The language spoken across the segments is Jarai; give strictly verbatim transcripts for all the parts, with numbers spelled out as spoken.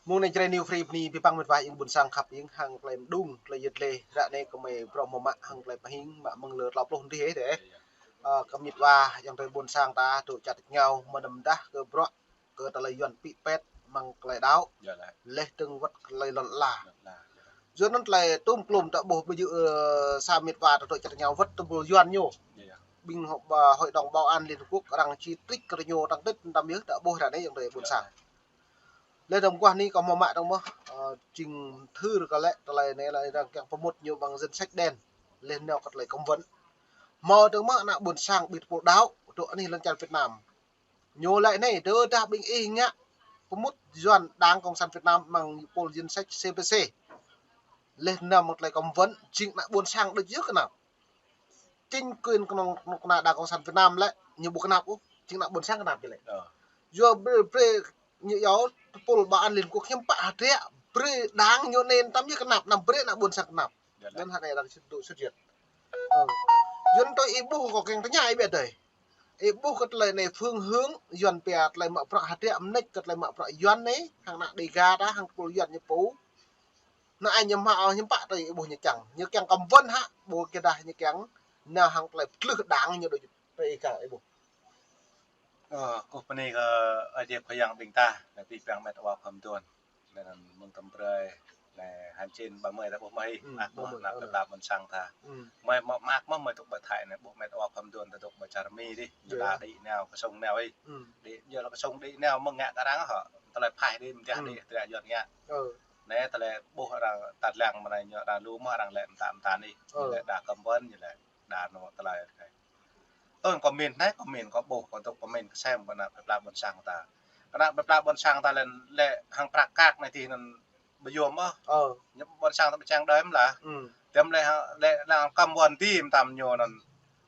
Mơ̆ng anai Jrai New Free bơni abih bang met wa ayŏng ƀôn sang khăp ayŏng hăng tơlơi mơđung, tơlơi yet lĕ ră anai kơmơi prŏng mơ̆ mă hăng tơlơi pơhing mă mơ̆ng lơ klâo pluh dih teh. Ơ, kơ met wa ayŏng adơi ƀôn sang ta dŏ čar tač rơngiao mơnăm dah kơ bruă kơ tơlơi Yuan pĭ pet mơ̆ng tơlơi đaŏ. Leh dơ̆ng wơ̆t tơlơi lŏn ala. Yua anŭn tơlơi tŭm klŭm ta ƀuh ƀu djơ̆, ơ, sa met wa ta dŏ čar rơngiao wơ̆t tơbul Yuan ñu. Ƀing hŏ-, ba, Hội đồng Bảo an Liên Hợp Quốc arăng či trích kơ ñu tăng tĭt tam yơh ta ƀuh ră anai ayŏng adơi ƀôn sang. Leh dơ̆ng guah anai kơ mơ̆ mă dơ̆ng mơ̆, ơ, jing thưr kơ lĕ tơlơi anai lĕ arăng kiăng pơmŭt ñu ƀăng danh sách đen. Leh nao kơ tơlơi cấm vận. Hmâo dơ̆ng mơ̆ ană ƀôn sang ƀing tơpul đaŏ dŏ anih lŏn čar Việt Nam. Ñu lĕ anai, tơdah ƀing ih ngă pơmŭt Yuan Đảng Cộng sản Việt Nam mơ̆ng tơpul danh sách C P C. Leh nao mơ̆ng tơlơi cấm vận, jing ană ƀôn sang đôč yơh kơnap. Chính quyền kơnong, kơnong kơna Đảng Cộng sản Việt Nam lĕ, ñu ƀu kơnap ôh, jing ană ƀôn sang kơnap yơh lĕ. Ơ. Yua brơi, brơi ñu yua tơpul Bảo an Liên Hợp Quốc hiư̆m pă hơdră, brơi đảng ñu anŭn tam yơh kơnap, anăm brơi ană ƀôn sang kơnap. Anŭn hă anai arăng sĭt dŏ sĭt yơh. Ơ. Yua anŭn tui ih ƀuh kơ kiăng tơña ih ƀiă dơi. Ih ƀuh kơ tơlơi anai phương hướng Yuan pia tơlơi mă bruă hơdră mơneč kơ tơlơi mă bruă Yuan anai, hăng ană Đêga ta, hăng tơpul Yuan ñu pô. Anŭn ai ñu mă ôh hiư̆m pă tui ih ƀuh ñu čang. Ñu kiăng cấm vận hă, ƀu kơ dah ñu kiăng nao hăng tơlơi pơtlưh đảng ñu đôč tui ih kơ ih ƀuh. Ơ, kơkuh bơni kơ Ơi Adai Khua Yang ƀing ta, lĕ abih bang met wa khŏm tuan. Lĕ anŭn mơ̆ng tơm brơi, lĕ hăn čin ba mươi ta ƀuh mơ̆ ih, mơak mơ̆ ană plei pla ƀôn sang ta. Mơi mơ̆ mơak mơ̆ mơi dŏ ƀơi Thái anai ƀuh met wa khŏm tuan ta dŏ ƀơi čar Mi dih, ñu la đĭ nao, kơsŭng nao ih. Đĭ, yua lĕ kơsŭng đĭ nao mơ̆ng ngă kơ arăng hŏ, tơlơi phaih đĭ, mơ̆ng tơlơi phaih đĭ Yuan ngă. Anai tơlơi ƀuh arăng tat lăng mơ̆ anai ñu arăng lu mơ̆ arăng lĕ mơta mơta anih, ñu lĕ đa cấm vận, ñu lĕ đa anŏ tơlơi. Ơ, kơ min anai, kơ min kơ ƀuh, kơ dŏ kơ min kơ sem kơ ană plei pla ƀôn sang ta. Kơ ană plei pla ƀôn sang ta lĕ, lĕ hăng prăk kăk anai dih anŭn ƀu yôm ôh. Ơ. Ñu ƀôn sang ta ƀu čang đơi mơ̆ lah. Tơm lĕ hăng, lĕ, lĕ hăng cấm vận dih mơtam ñu anŭn.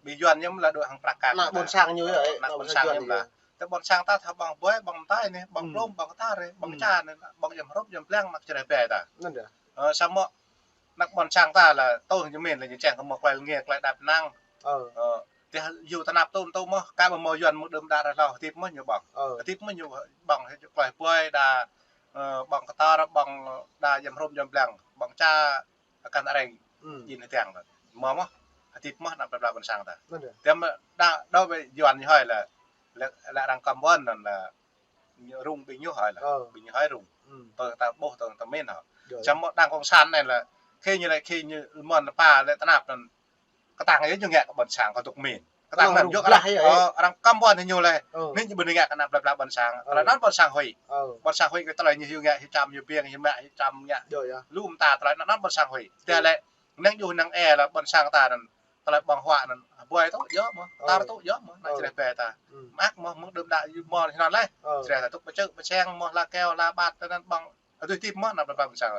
Ƀing Yuan ñu mơ̆ lah dŏ hăng prăk kăk. Ană ƀôn sang ñu yơh, ană ƀôn sang ñu mơ̆ lah. Tơm ƀôn sang ta thâo ƀơ̆ng ƀơi, ƀơ̆ng mơtai anai, ƀơ̆ng plôm, ƀơ̆ng kơtar anai, ƀơ̆ng ča anai, ƀơ̆ng jăm hrup, jăm pliăng, mă čơreh ƀe ta. Anŭn yơh. Ơ, samơ̆ ană ƀôn sang ta lĕ, tơl ñu min lĕ ñu čang kơ mơ̆ tơlơi lĕ nge, tơlơi đăp năng. Ơ. Ơ, tơdah yua tơnap tŭm tŭm mơ̆, kơ ƀu mơ̆ Yuan mơ̆ đưm đă ră hloh hơdip mơ̆ ñu ƀơ̆ng. Ơ. Hơdip mơ̆ ñu ƀơ̆ng, tơlơi pơi đa, ơ, ƀơ̆ng kơtar, ƀơ̆ng đa jăm hrup jăm pliăng, ƀơ̆ng ča akăn areng. Jing hơtiăng ta. Mơ̆ mơ̆, hơdip mơ̆ ană plei pla ƀôn sang ta. Anŭn yơh. Tơm đa, đa ƀơi Yuan ñu hơi lĕ, lĕ, lĕ arăng cấm vận anŭn lĕ ñu rŭng ƀing ñu hơi lĕ. Ơ. Ƀing ñu hơi rŭng. Tơl ta ƀuh, tơl ta min hŏ. Samơ̆ Đảng Cộng sản anai lĕ, khi ñu lĕ, khi ñu mơ̆n pa lĕ tơnap anŭn kơtang yơh ñu ngă kơ ƀôn sang kơ dŏ min. Kơtang anŭn yơh arăng, ơ, arăng cấm vận ñu lĕ. Ơ. Anai ñu ƀu ngă kơ ană plei pla ƀôn sang. Ơ. Tơlơi anŭn ƀôn sang huĭ. Ơ. Ƀôn sang huĭ kơ tơlơi ñu hyu ngă, hyu čăm, hyu ƀiêng, hyu mă, hyu čăm ngă. Lu mơta tơlơi anŭn ƀôn sang huĭ. Tơdah lĕ, năng yua năng e lĕ ƀôn sang ta anŭn tơlơi ƀơ̆ng huă anŭn, ƀơi tŭ yơh mơ̆, tar tŭ yơh mơ̆, ană čơreh ƀe ta. Mơak mơ̆, mơ̆ng đưm đă yua mơ̆ anŭn leh. Čơreh ta tŭ pơčơ̆, pơčeng mơ̆, la keo, la ƀat, ta anŭn ƀơ̆ng, aduh hơdip mơ̆ ană plei pla ƀôn sang.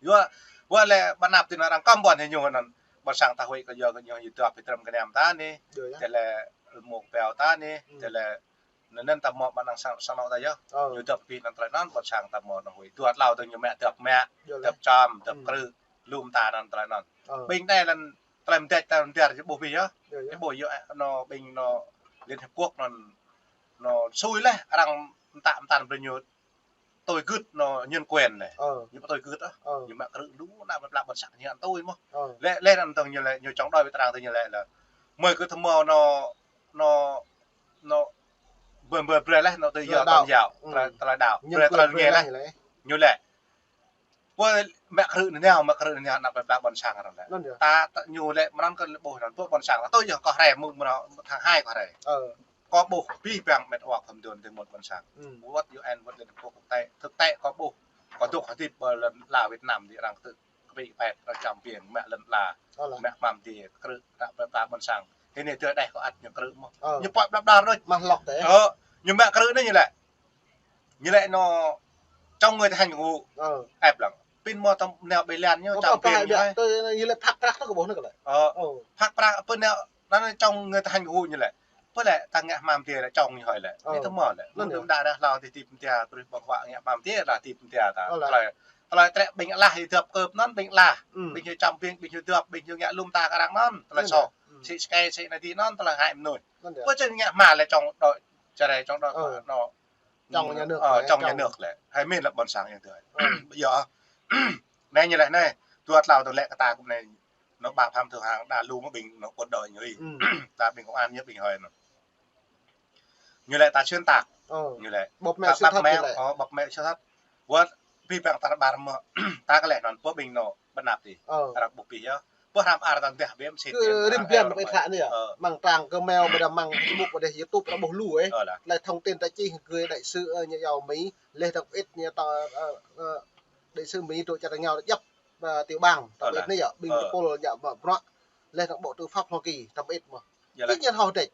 Yua, yua lĕ ƀơnap tui anŭn arăng cấm vận hĭ ñu anŭn, ƀôn sang ta huĭ kơ yua kơ ñu, yua dŏ pơtrăm kơnăm ta anai, tơlơi mŭk peo ta anai, tơlơi Anŭn, anŭn ta mơ̆ ƀă năng sang, sang anŏ ta yơh. Ơ. Ñu dŏ pĭ anŭn tơlơi anŭn, ƀôn sang ta mơ̆ anŭn huĭ. Dua tlâo tơ̆ng ñu mă dŏ mă, dŏ čăm, dŏ krư̆, lu mơta anŭn tơlơi anŭn. Ơ. Ƀing anai lĕ tơlơi mơdĕč ta mơdĕr či ƀuh ƀing yơh. Či ƀuh yơh, ơ, anŏ ƀing anŏ Liên Hợp Quốc anŭn, anŏ sui leh, arăng mơta mơta brơi ñu tui gưt anŏ nhân quyền anai. Ơ. Ñu ƀu tui gưt ôh. Ơ. Ñu mă krư̆ lu ană plei pla ƀôn sang ñu tui mơ̆. Ơ. Lĕ, lĕ anŭn tơ̆ng ñu lĕ, ñu chống đối ƀơi tơrang tơ̆ng ñu lĕ lĕ. Mơi kơ tơmâo anŏ, anŏ, anŏ, brơi, brơi, brơi leh anŏ tơlơi yua đaŏ. Tơlơi, tơlơi đaŏ. Nhân quyền brơi, tơlơi brơi leh. Ñu lĕ. Pô mă krư̆ anai nao, mă krư̆ anai nao, ană plei pla ƀôn sang arăng lĕ. Anŭn yơh. Ta, ta ñu lĕ, mơnăn kơ lĕ ƀuh anŭn, pô ƀôn sang ta, tui yơh kơ hrơi mơ̆ng, mơ̆ng tháng hai kơ hrơi. Ơ. Kơ ƀuh abih bang met wa khŏm tuan tơ̆ng mơ̆n ƀôn sang. Wơ̆t U N, wơ̆t Liên Hợp Quốc quốc tế, thực tế kơ ƀuh, kơ dŏ hơdip ƀơi lŏn la Việt Nam dih arăng tŭ kơpĭ pet, arăng čăm ƀiêng, mă lŏn la, mă hmam adiê, krư̆, ană plei pla ƀôn sang. Hĭ anai tui đeh kơ ăt ñu krư̆ mơ̆. Ơ. Ñu pơ̆ blap đar đôč. Mă lŏk tĕ. Ơ, ñu mă krư̆ anai ñu lĕ. Ñu lĕ anŏ chống người thi hành công vụ. Ơ. Ĕp lăng. Pĭn mơ̆ tơ̆ng nao ƀơi lan ñu, ơ, čăm ƀiêng ñu hơi. Tơ, ñu lĕ phak prăk tơ kơ ƀuh anai kơ lĕ. Ơ. Ơ. Phak prăk, pơ nao, anŭn chống người thi hành công vụ ñu lĕ. Pơ lĕ ta ngă hmam adiê lĕ chống ñu hơi lĕ. Ơ. Anai tơmâo lĕ. Anŭn yơh. Mơ̆ng đưm đă ră hloh tơlơi hơdip mơ̆ng adiê, brơi ƀơ̆ng huă ngă hmam adiê ta. Ơ lĕ. Tơlơi, tơlơi trĕ ƀing alah hơdip kơp anŭn ƀing alah. Ƀing hyu čăm ƀing, ƀing hyu dŏp, ƀing hyu ngă lu mơta kơ arăng anŭn. Tơlơi soh. Sĭ skai, sĭ anai dih anŭn, tơlơi hơai mơnuih. Anŭn yơh. Pơ čơ̆ ngă hmam lĕ chống đối, čơreh chống đối, anŏ Trong nhà nước, ờ, lĕ, trong nhà nước lĕ. Hai mĭn lĕ ƀôn sang yang tui. Ơ. Ƀiă. Anai ñu lĕ anai, dua tlâo tơ̆ng lĕ kơ ta kơ anai. Anŏ ƀă pham tơ̆ng hăng đa lu mơ̆ ƀing anŏ quân đội ñu. Ư. Ta ƀing công an ñu ƀing hơi anŭn. Ñu lĕ ta xuyên tạc. Ơ. Ñu lĕ. Bóp méo sự thật ñu lĕ. Ơ, bóp méo sự thật. Wơ̆t ƀing ta ƀar mơ̆. Ta kơ lĕ anŭn pô ƀing anŏ ƀơi anăp tih. Ơ. Arăng ƀuh pih yơh. Pô hrăm ar tơ̆ng tih bĕ mơsĭt. Kơ rin bian ƀơi thak anai yơh. Ơ. Mơ̆ng trang kơ mail ƀơi đa mơ̆ng Facebook ƀơi đa YouTube ƀuh lu ơ. Ơ lah. Lĕ thông tin ta čih gơ̆ đại sứ, ơ, ñu yua Mi. Lĕ thông tin ñu ta, ơ, ơ, đại sứ Mi tui čar ngao djăp, ơ, tiểu bang. Ơ lah. Thông tin anai yơh. Ƀing pôl ñu ƀă bruă. Lĕ thông bộ tư pháp Hoa Kỳ. Thông tin mơ̆. Ơ lah. Ih ñu hơdai.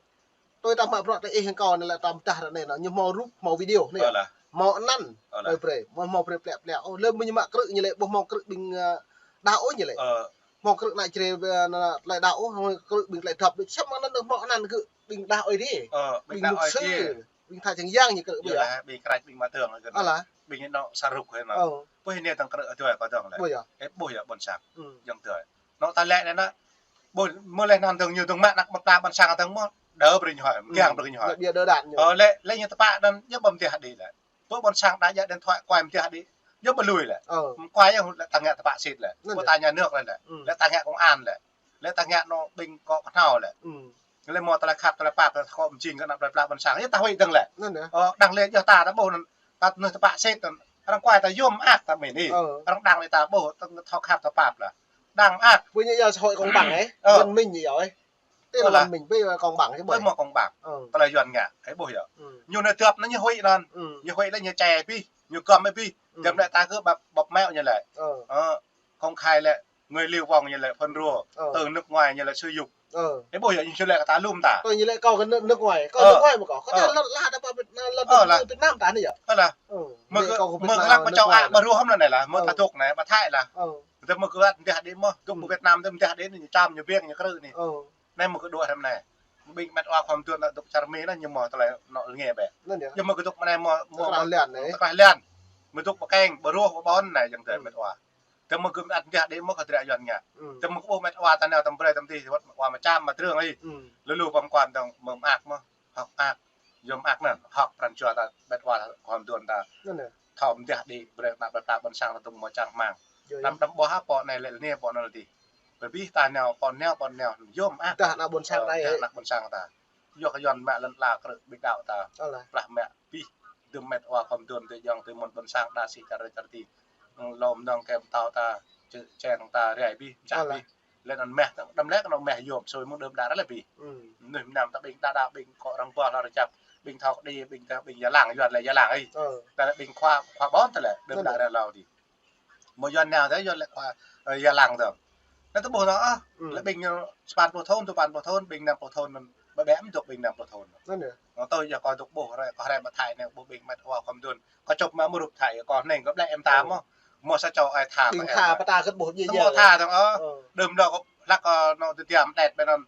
Tui ta mă bruă tơ ih hăng kâo anai lĕ ta mơdah ră anai anŏ, ñu hmâo rup, hmâo video anai. Ơ lah. Hmâo anăn. Ơ lah. Brơi, brơi. Mơ̆ hmâo brơi plĕ plĕ. Ơ, lĕ mơ̆ ñu mă krư̆ ñu lĕ, ƀu hmâo krư̆ ƀing, ơ, đah ôh ñu lĕ. Ơ. Hmâo krư̆ ană Jrai, ơ, ană tơlơi đah ôh, hmâo krư̆ ƀing tơlơi drăp. Samơ̆ anăn hmâo anăn kơ ƀing đah ôh dih. Ơ, ƀing đah ôh dih. Ƀing tha čang yang ñu krư̆ ƀiă. Ơ lah, ƀing krač, ƀing mă tơ̆ng. Ơ lah. Ƀing anŏ sa ruk hơi anŭn. Ơ. Ƀuh anai tơ̆ng krư̆ tui kơ tơ̆ng lĕ. Ƀuh yơh. Ơ, ƀuh yơh ƀôn sang. Ư. Yang tui. Anŏ ta lĕ anai anŭn. Ƀuh, mơ̆ lĕ anăn tơ̆ng ñu tơ̆ng mă anăp mơta ƀôn sang tơ̆ng mơ̆. Đơ brơi ñu hơi, kiăng brơi ñu hơi. Lĕ ƀiă đơ đan ñu. Ơ, lĕ, lĕ ñu tơpă anŭn, ñu ƀu mơdah đĭ lĕ. Pô ƀôn sang đa djă điện thoại quay mơdah đĭ. Ñu ƀu lui lĕ. Ơ. Quay yơh lĕ ta ngă tơpă sĭt lĕ. Anŭn pô yơh. Ta nhà nước lĕ lĕ. Ư. Lĕ ta ngă công an lĕ. Lĕ ta ngă anŏ ƀing kâo kơhnâo lĕ. Ư. Lĕ mơ̆ tơlơi khăp, tơlơi pap, tơlơi khŏm jing kơ anăp plơi pla ƀôn sang. Yơh ta huĭ tơ̆ng lĕ. Anŭn yơh. Ơ, đang lĕ yơh ta, ta ƀuh anŭn. Ta nơh tơpă sĭt anŭn. Arăng quay ta yôm mơak ta mĭn ih. Ơ. Arăng đang lĕ ta ƀuh, ta thâo khăp thâo pap lah. Đang mơak. Ƀơi ñu yơh xã hội công bằng ơ. Ơ. Văn minh ñu yơh ơ. Tức là văn minh với công bằng chứ ƀơi. Ơ, mơ̆ công bằng. Ơ. Tơlơi Yuan ngă, ih ƀuh yơh. Ư. Ñu anai djŏp anŭn ñu huĭ anŭn. Ư. Ñu huĭ lĕ ñu čê pih, ñu găm pih. Ư. Djŏp anai ta kơ ƀă bóp méo ñu lĕ. Ơ. Ơ, công khai lĕ, người lưu vong ñu lĕ phun rô, ơ, từ nước ngoài ñu lĕ sử dụng. Ơ. Ih ƀuh yơh, ñu lĕ kơ ta lŏm ta. Ơ, ñu lĕ kâo kơ nước, nước ngoài, kơ, ơ, nước ngoài mơ̆ kâo. Kơ, ơ, ta lăp, lăp, lăp, ơ, lăp, lăp Việt Nam ta anai yơh. Ơ lah. Ơ. Mơ̆ kơ, mơ̆ kơ lăp pơ châu Á, ƀă ruh hăm anai lah, mơ̆ ta dŏ anai, ƀă Thái lah. Ơ. Tơ̆ng mơ̆ kơ mơdah đĭ mơ̆, dŏ pơ Việt Nam tơ̆ng mơdah đĭ anai ñu čăm ñu ƀiă ñu krư̆ anai. Ơ. Anai mơ̆ kơ dŏ hrăm anai. Ƀing met wa khŏm tuan dŏ čar Mi anai ñu mơ̆ tơlơi anŏ rơngiă bĕ. Anŭn yơh. Ñu mơ̆ kơ dŏ mơ̆ anai mơ̆, mơ̆ tơkrah lian anai. Tơkrah lian. Mơ̆ dŏ pơ keng, ƀă ruh, ƀă ƀôn anai yang tui met wa. Tơ̆ng mơ̆ kơ mơdah đĭ mơ̆ kơ drơi Yuan ngă. Ư. Tơ̆ng mơ̆ kơ ƀuh met wa ta nao tơ̆ng brơi tơ̆ng tih, wơ̆t met wa mơčăm mơ̆ trưng ih. Ư. Lơlu pơm kuan tơ̆ng mơ̆ mơak mơ̆, hŏk mơak. Yôm mơak anŭn, hŏk pran jua ta met wa khŏm tuan ta. Anŭn yơh. Thâo mơdah đĭ brơi anăp plơi pla ƀôn sang ta tơ̆ng mơ̆ čang rơmang. Yơh, yơh. Đăm đăm ƀuh hă pô anai lĕ anai pô anŭn tih. Bơ ƀing ta nao pô nao pô nao yôm mơak. Dah anăp ƀôn sang ta ơ. Dah anăp ƀôn sang ta. Yua kơ Yuan mă lŏn ala krư̆ ƀing đaŏ ta. Ơ lah. Plah mă pih dơ̆m met wa khŏm tuan tơ jŏng tơ mơ̆n ƀôn sang đa sĭ čar čar tih. Lŏm nong kem tao ta, čơ-, čeng ta, rai pih, mơčah pih. Ơ lah. Lĕ anŭn mah, đăm lĕ kơ anŏ mah yôm, sui mơ̆ng đơ̆m đă lĕ pih. Ư. Mơnuih mơnam ta ƀing đa đa ƀing kơ arăng ƀuh lŏn rơčăp, ƀing thâo kơđi, ƀing ta, ƀing Gia Lang, Yuan lĕ Gia Lang ih. Ơ. Ta lĕ ƀing khua, khua ƀôn ta lĕ, đơ̆m đă rai hlâo dih. Mơ̆ Yuan nao tơ Yuan lĕ khua, ơ, Gia Lang tơ̆ng. Anai ta ƀuh anŏ, ơ, ư, lĕ ƀing ñu sapăn pluh thŭn, duapăn pluh thŭn, ƀing năm pluh thŭn, ƀă ƀĕ mơ̆ dŏ ƀing năm pluh thŭn. Anŭn yơh. Anŏ tui yơh kâo dŏ ƀuh hrơi, kâo hrơi ƀă Thái anai ƀuh ƀing met wa khŏm tuan. Kâo čŏp mă mơ̆ rup Thái kâo hnêng kâo ƀlĕ em ta mơ̆. Mơ̆ sa čô ai tha. Ƀing tha pơta kơ ƀuh djơ̆ djơ̆. Mơ̆ tha tơ̆ng ơ. Ơ. Đơ̆m đă kâo hlăk kâo anŏ tơdiam đet ƀơi anŭn.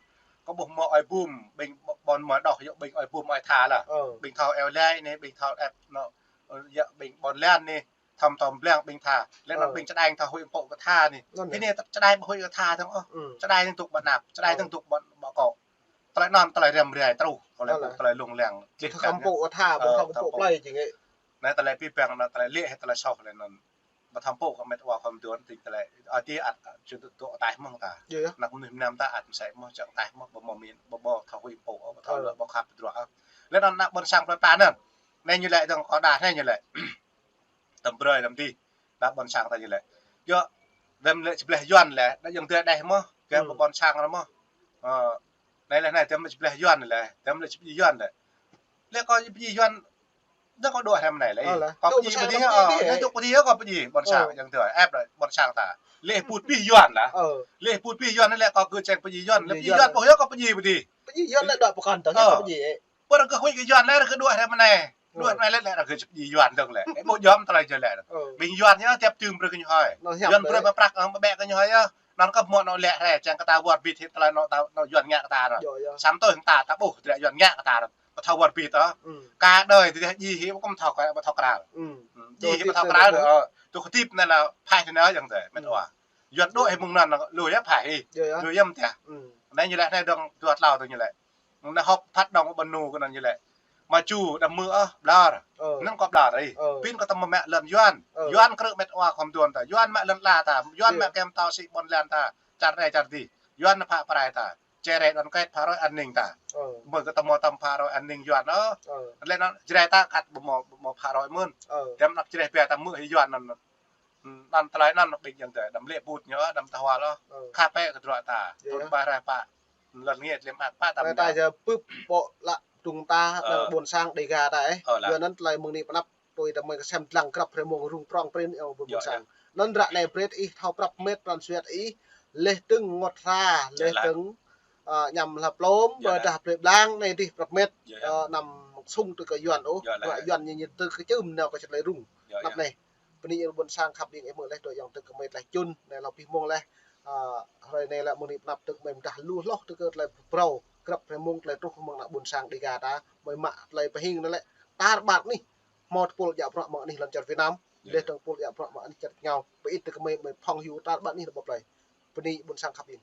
Kâo ƀuh mơ̆ ơi bum, ƀing ƀôn mơ̆ đŏh yơh ƀing ơi bum ơi tha lah. Ơ. Ƀing thâo eo lai anai, ƀing thâo ĕp anŏ, ơ, yơh ƀing ƀôn lan anai. Thăm tơ̆m blang ƀing tha. Lĕ anŭn ƀing čơđai thâo huĭ pô kơ tha anai. Anŭn yơh. Anai čơđai ƀu huĭ kơ tha tơ̆ng ôh. Ư. Čơđai tơ̆ng dŏ ƀơi anăp, čơđai tơ̆ng dŏ ƀơi, ƀơi akŏ. Tơlơi anŭn tơlơi răm rai truh, tơlơi, tơlơi lông lăng. Či thâo khŏm pô kơ tha, ƀu thâo khŏm pô plơi či ngĕ. Anai tơlơi pih păng anŭn tơlơi lĕ hĭ tơlơi soh lĕ anŭn. Ƀu thâo pô kơ met wa khŏm tuan tĭng tơlơi. Ơ, tih ăt, či dŏ ataih mơ̆ng ta. Yơh, yơh. Anăp mơnuih mơnam ta ăt mơsĕ mơ̆ čang ataih mơ̆, ƀu mơ̆ min, ƀu ƀu thâo huĭ pô, ƀu thâo lơ, ƀu khăp tơdruă. Lĕ anŭn anăp ƀôn sang plơi pla anŭn. Anai ñu lĕ tơ̆ng kâo đa anai ñu lĕ. Tơ̆m brơi lăm dih. Đa ƀôn sang ta ñu lĕ. Yua, đơ̆m lĕ čơbleh Yuan lĕ, đa jŏng tơ đeh mơ̆, kơ ƀôn sang ră mơ̆. Ơ, anai lĕ anai đơ̆m lĕ čơbleh Yuan lĕ, đơ̆m lĕ čơbleh Yuan lĕ. Lĕ kâo čơbleh Yuan, đa kâo dŏ hrăm anai lĕ. Ơ, lah. Kâo pơjing pơdih, ơ, anai dŏ pơdih kâo pơjing ƀôn sang, jŏng tơ, ĕp đa ƀôn sang ta. Lĕ put pih Yuan lah. Ơ. Lĕ put pih Yuan lĕ kâo kơ čang pơjing Yuan, lĕ pơjing Yuan ƀuh yơh kâo pơjing pơdih. Pơjing Yuan lĕ đa pơkŏn tơ, ơ, kâo pơjing. Pơ arăng kơ huĭ kơ Yuan lĕ arăng kơ dŏ hrăm anai. Dŏ hrăm anai lĕ, lĕ arăng kơ čơp djai Yuan dơ̆ng lĕ. Ơ, ƀu djŏm tơlơi jơ lĕ. Ơ. Ƀing Yuan yơh, tiap tơ̆ng brơi kơ ñu hơi. Yuan brơi mă prăk, ơ, mă ƀĕ kơ ñu hơi yơh. Anŭn kơ mơ̆ anŏ lĕ hrơi, čang kơ ta wơr bĭt hĭ tơlơi anŏ ta, anŏ Yuan ngă kơ ta anŭn. Yơh, yơh. Samơ̆ tui hăng ta, ta ƀuh, tơlơi Yuan ngă kơ ta anŭn. Ƀu thâo wơr bĭt ôh. Ơ. Kơ đơi tih djai hĭ ƀu kơ thâo kơ, ƀu thâo krăn. Ơ. Djai hĭ ƀu thâo krăn. Ơ. Tui kơ tip anai lĕ, phai tui anai yơh tơ, met wa. Yuan dŏ hĭ mơ̆ng anŭn, lui yơh phai hĭ. Yơh, yơh. Lui yơh mơ̆ tih. Ơ. Anai ñu lĕ, anai dơ̆ng dua tlâo tơ ñu lĕ. Anai họp phát động ƀơi anŭn kơ anŭn ñu lĕ. Mă ču đăm mơ̆ ôh, ƀlŏr. Ơ. Năng kơ ƀlŏr ih. Ơ. Pin kơ tơm mă mă lŏn Yuan. Ơ. Yuan krư̆ mĕt wa khŏm duôn ta. Yuan mă lŏn la ta. Yuan mă kem tao sĭ ƀôn lan ta. Čar anai čar adih. Yuan nao phă prai ta. Čơrĕ đoàn kết phă roi an ninh ta. Ơ. Mơ̆ kơ tơm mă tơm phă roi an ninh Yuan ôh. Ơ. Lĕ năng Jrai ta kăt ƀu mă, ƀu mă phă roi mơ̆n. Ơ. Tơm năng Jrai pia ta mơ̆ hĭ Yuan năng. Năng tơlơi năng ƀing yang tơ. Đăm lĕ ƀut ñu, đăm tơhual ôh. Ơ. Khăp pĕ kơ drua ta. Yơh. Tŭn ƀă rai pă. Lŏn ngĕt lĕ mă pă tơm. Rai ta jă pưp ƀô̆ lă dŭng ta, năng ƀôn sang Đêga ta ih. Ơ, lă. Yua năng tơlơi mơ̆ng anai pơnăp tui ta mơ̆ng kơsem dlăng grăp hrơi mông rŭng prŏng prin ơ ƀôn sang. Năng ră anai brĕt ih thâo prăp mĕt pran suet ih, leh tơ̆ng ngot hra, leh tơ̆ng, ơ, ñăm hla plôm, ƀơdah brĕt blang anai dih prăp mĕt, ơ, năm sung tui kơ Yuan ôh, ră Yuan ñu ñu tơ kơ čưm nao kơ čơt lĕ rŭng. Năp anai. Bơni ƀôn sang khăp ƀing ih mơ̆ leh tui yang tơ kơ mĕt leh čun, anai lơ pih mông leh, ơ, hrơi anai lĕ mơ̆ng anai pơnăp tơ̆ng mơ̆ mơdah lu hloh tơ kơ tơlơi phrâo, grăp hrơi mông tơlơi truh mơ̆ng ană ƀôn sang Đêga ta, mơ̆ mă tơlơi pơhing anai lĕ, tar ƀar anih, hmâo tơpul djă bruă mơ̆ng anih lŏn čar Việt Nam, leh tơ̆ng tơpul djă bruă mơ̆ng anih čar ngao, pơit tơ kơ mĕt mơ̆ phŏng hyu tar ƀar anih lĕ ƀơi plơi. Bơni ƀôn sang khăp ƀing.